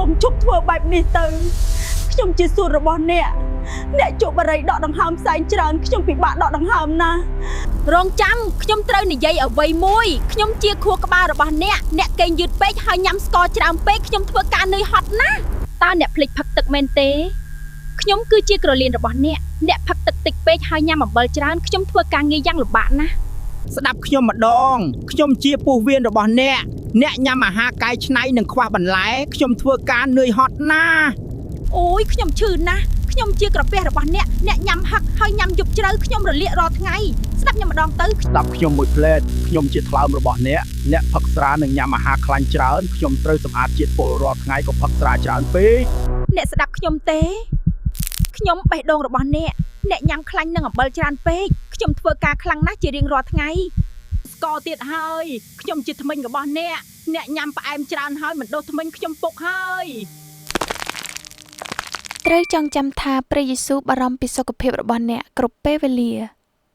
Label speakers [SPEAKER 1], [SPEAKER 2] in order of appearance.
[SPEAKER 1] សូមជប់ធ្វើបែបនេះទៅខ្ញុំជាសួតរបស់អ្នកអ្នកជក់បារីដកដង្ហើមផ្សែងច្រើនខ្ញុំពិបាកដកដង្ហើមណាស់រងចាំខ្ញុំត្រូវនិយាយអ្វីមួយខ្ញុំជាខួរក្បាលរបស់អ្នកអ្នកគេងយឺតពេកហើយញ៉ាំស្ករច្រើនពេកខ្ញុំធ្វើការនឿយហត់ណាស់តើអ្នកភ្លេចផឹកទឹកមែនទេខ្ញុំគឺជាក្រលៀនរបស់អ្នកអ្នកផឹកទឹកតិចពេកហើយញ៉ាំអំបិលច្រើនខ្ញុំធ្វើការងារយ៉ាងលំបាកណាស់
[SPEAKER 2] ស្ដាប់ខ្ញុំម្ដងខ្ញុំជាពោះវៀនរបស់អ្នកអ្នកញ៉ាំអាហារកែច្នៃនិងខ្វះបន្លែខ្ញុំធ្វើការនឿយហត់ណាស់
[SPEAKER 1] អូយខ្ញុំឈឺណាស់ខ្ញុំជាក្រពះរបស់អ្នកអ្នកញ៉ាំហឹកហើយញ៉ាំយប់ជ្រៅខ្ញុំរលាករាល់ថ្ងៃស្ដាប់ខ្ញុំម្ដងទៅ
[SPEAKER 3] ស្ដាប់ខ្ញុំមួយភ្លែតខ្ញុំជាថ្លើមរបស់អ្នកអ្នកផឹកស្រានិងញ៉ាំអាហារខ្លាញ់ច្រើនខ្ញុំត្រូវសម្អាតជាតិពុលរាល់ថ្ងៃក៏ផឹកស្រាច្រើនពេក
[SPEAKER 1] អ្នកស្ដាប់ខ្ញុំទេខ្ញុំបេះដូងរបស់អ្នកអ្នកញ៉ាំខ្លាញ់និងអំបិលច្រើនពេកខ្ញុំធ្វើការខ្លាំងណាស់ជារៀងរាល់ថ្ងៃស្ករទៀតហើយខ្ញុំជាធ្មេញរបស់អ្នកអ្នកញ៉ាំផ្អែមច្រើនហើយមិនដុសធ្មេញខ្ញុំពុកហើយ
[SPEAKER 4] ត្រូវចងចាំថាព្រះយេស៊ូវបារម្ភពីសុខភាពរបស់អ្នកគ្រប់ពេលវេលា។